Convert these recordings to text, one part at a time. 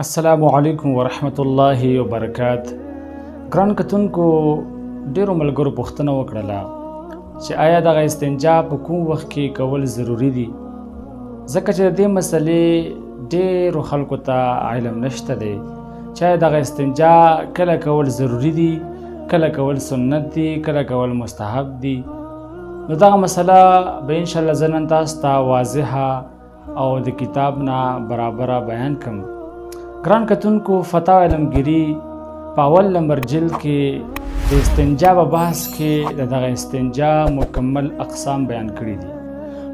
السلام علیکم ورحمت الله وبرکات. ګران کتونکو، ډیرو ملګرو پوښتنه وکړله چې آیا دغه استنجا په کوم وخت کې کول ضروري دي، ځکه چې د دې مسلې ډیرو خلکو ته علم نشته دی چې آیا دغه استنجا کله کول ضروري دي، کله کول سنت دي، کله کول مستحب دي. نو دغه مسله به انشاءالله زه نن تاسو ته واضحه او د کتاب نه برابره بیان کړم. ګران کتونکو، فتاوی عالمګیري په اول نمبر جلد کې د استنجا په بحث کې د دغه استنجا مکمل اقسام بیان کړي دي.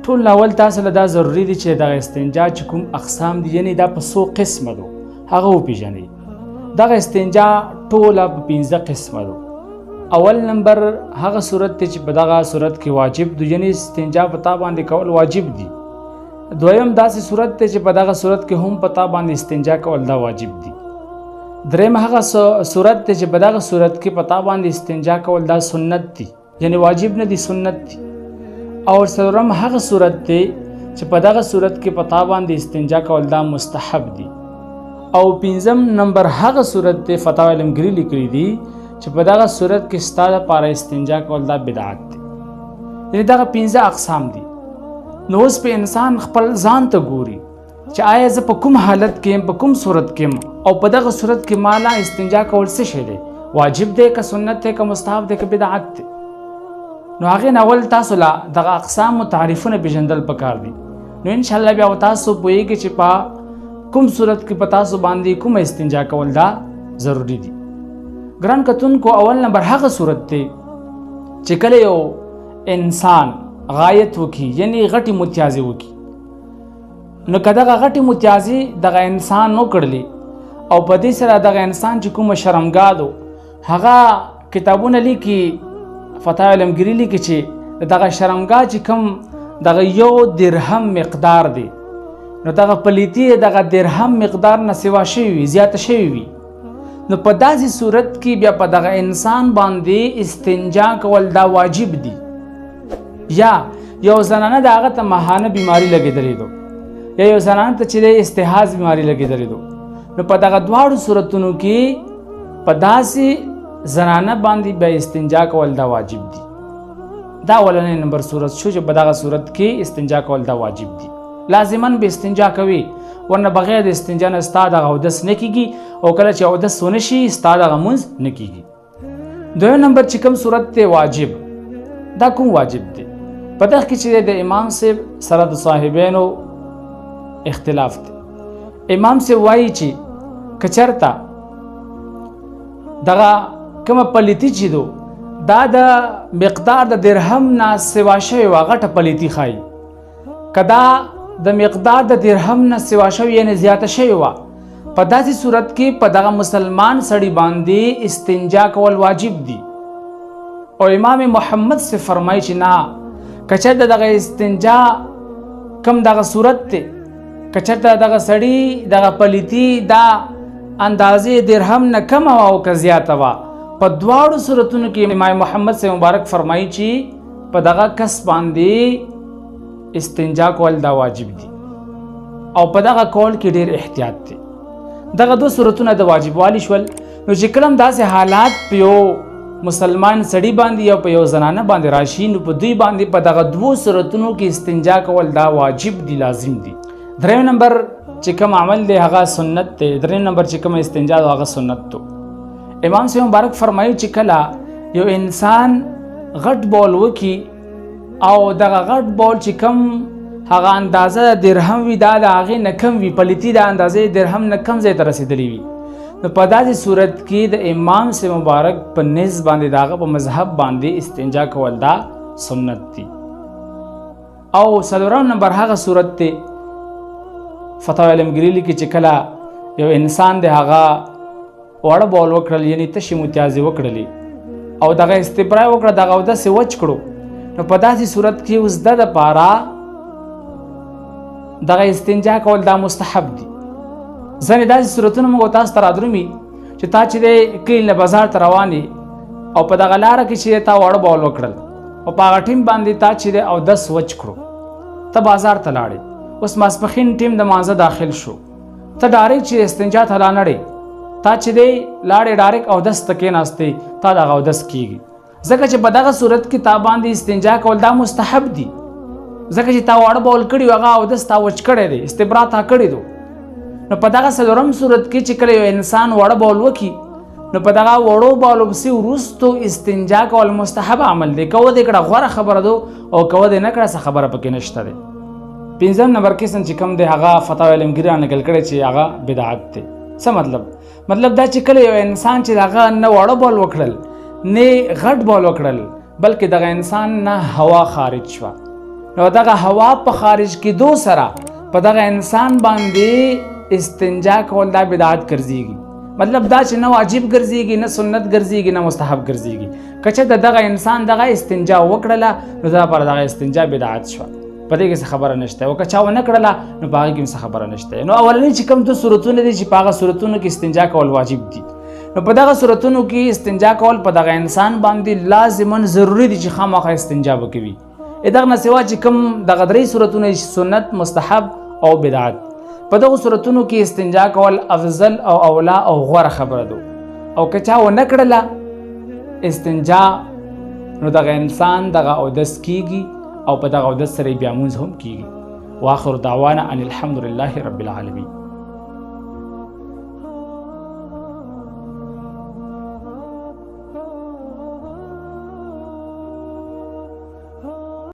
ټول اول تاسو له دا ضروري دي چې دغه استنجا چې کوم اقسام دي، یعنی دا په څو قسمه دو هغه وپیژنئ. دغه استنجا ټوله په 5 قسمه دو. اول نمبر هغه صورت دی چې په دغه صورت کې واجب دو، یعنی استنجا په تا باندې کول واجب دي. دویم داسې صورت دی چې په دغه صورت کې هم په تا باندې استنجا کول دا واجب دي. دریم هغه صورت دی چې په دغه صورت کې په تا باندې استنجا کول دا سنت دي، یعنی واجب نه دي، سنت دي. او څلورم هغه صورت دی چې په دغه صورت کې په تا باندې استنجا کول دا مستحب دي. او پنځم نمبر هغه صورت دی، فتاوی عالمګیري لیکلي دي چې په دغه صورت کې ستا دپاره استنجا کول دا بدعت دی. یعنی دغه 5 اقسام دي. نو اوس په انسان خپل ځان ته ګوري چې آیا زه په کوم حالت کې یم، په کوم صورت کې یم، او په دغه صورت کې مالا استنجا کول څه شی دی، واجب دی که سنت دی که مستحب دی که بدعت دی. نو هغې نه اول تاسو له دغه اقسام او تعریفونه پېژندل پکار دي. نو انشاءالله بیا تاسو پوهېږئ چې په کوم صورت کې په تاسو باندې کومه استنجا کول دا ضروري دي. ګران کتونکو، اول نمبر هغه صورت دی چې کله یو انسان غایت وکړي، یعنی غټې متیازې وکړي. نو که دغه غټې متیازې دغه انسان وکړلې او په دې سره دغه انسان چې کومه شرمګاه دو، هغه کتابونه لیکي، فتاوی عالمګیري لیکي چې دغه شرمګاه چې کوم دغه 1 درهم مقدار دی، نو دغه پلیتی دغه درهم مقدار نه سوا شوي وي، زیاته شوي وي. نو په داسې صورت کې بیا په دغه انسان باندې استنجا کول دا واجب دي. یا یو زنانه د هغه ته ماهانه بیماری لګېدلې ده، یا یو زنانه ته چې دی استحاض بیماری لګېدلې ده، نو په دغه دواړو صورتونو کې په داسې زنانه باندې بیا استنجا کول دا واجب دي. دا اولنی نمبر صورت شو چې په دغه صورت کې استنجا کول دا واجب دي، لازما به استنجا کوي، ورنه بغیر د استنجا نه ستا دغه اودس نه کېږي، او کله چې اودس ونه شي ستا دغه مونځ نه کېږي. دویم نمبر چې کوم صورت دی واجب، دا کوم واجب دی؟ په دغه کې چې د امام صاحب سره د صاحبینو اختلاف دی. امام صاحب وایي چې که چېرته دغه کومه پلیتی چې دو دا د مقدار د درهم نه سوا شوې وه، غټه پلیتی ښایي، که دا د مقدار د درهم نه سوا شوې یعنې زیاته شوې وه، په داسې صورت کې په دغه مسلمان سړي باندې استنجا کول واجب دي. او امام محمد سے فرمایي چې نه، که چېرته دغه استنجا کم دغه صورت دی، که چېرته دغه سړي دغه پلیتی دا اندازې درهم نه کمه وه او که زیاته وه، په دواړو صورتونو کې امام محمد سے مبارک فرمایي چې په دغه کس باندې استنجا کول دا واجب دي. او په دغه کول کې ډیر احتیاط دی. دغه دوه صورتونه د واجبوالي شول. نو چې کله هم داسې حالات په یو مسلمان سړي باندې یا په یو زنانه باندې راشي، نو په دوی باندې په دغه دوو صورتونو کې استنجا کول دا واجب دي، لازم دي. دریم نمبر چې کوم عمل دی هغه سنت دی. دریم نمبر چې کوم استنجا دی هغه سنت دی. امام صاحب مبارک فرمایي چې کله یو انسان غټ بول وکي او دغه غټ بول چې کوم هغه اندازه درهم وي، دا د هغې نه کم وي، پلیتی د اندازې درهم نه کم ځای ته رسېدلی وي، نو په داسې صورت کې د امام صاحب مبارک په نزد باندې د هغه په مذهب باندې استنجا کول دا سنت دی. او څلورم نمبر هغه صورت دی، فتاوی عالمګیري لیکي چې کله یو انسان دی هغه واړه بول وکړل، یعنی تشې متیازې وکړلې او دغه استبرا وکړه، دغه اودس یې وچ کړو، نو په داسې صورت کې اوس د دپاره دغه استنجا کول دا مستحب دي. ځینې داسې صورتونه موږ تاسو ته رادرومي چې تا چې دی کلي نه بازار ته روان یې او په دغه لاره کې چې تا واړه بول وکړل او په هغه ټیم باندې تا چې دی اودس وچ کړو، ته بازار ته لاړې، اوس ماسپښین ټیم د مانځه داخل شو، ته ډایرک چې استنجا ته لا تا چې دی لاړې ډایرک اودس ته کېناستې، تا دغه اودس کېږي، ځکه چې په دغه صورت کې تا باندې استنجا کول دا مستحب دي، ځکه چې تا واړه بول کړي هغه اودس تا وچ کړی دی، استبرا تا کړی دو. نو په دغه څلورم صورت کې چې کله یو انسان واړه بول وکړي نو په دغه وړو بولو پسې وروستو استنجا کول مستحب عمل دی، که ودې کړه غوره خبره ده او که ودې نه کړه څه خبره پکې نشته دی. پنځم نمبر قسم چې کوم دی هغه فتاوی عالمګیري را نقل کړی چې هغه بدعت دی. څه مطلب؟ مطلب دا چې کله یو انسان چې هغه نه واړه بول وکړل نه غټ بول وکړل، بلکې دغه انسان نه هوا خارج شوه، نو دغه هوا په خارج کېدو سره په دغه انسان باندې استنجا کول دا بدعت ګرځېږي. مطلب دا چې نه واجب ګرځېږي، نه سنت ګرځېږي، نه مستحب ګرځېږي. که چېرته دغه انسان دغه استنجا وکړله نو دا پر دغه استنجا بدعت شوه، په دې کې څه خبره نشته، او که چا ونه کړله نو په هغې کې هم څه خبره نشته. نو اولنی چې کوم دوه صورتونه دي چې په هغه صورتونو کې استنجا کول واجب دي، نو په دغه صورتونو کې استنجا کول په دغه انسان باندې لازما ضروري دي چې خامخا استنجا وکوي. دغه نه سوا چې کوم دغه درې صورتونه سنت، مستحب او بدعت، په دغو صورتونو کې استنجا کول افضل او اولا او غوره خبره ده، او که چا ونه کړله استنجا نو دغه انسان دغه اودس کیږي او په دغه اودس سره بیا مونځ هم کیږي. واخر دعوانا ان الحمد لله رب العالمین.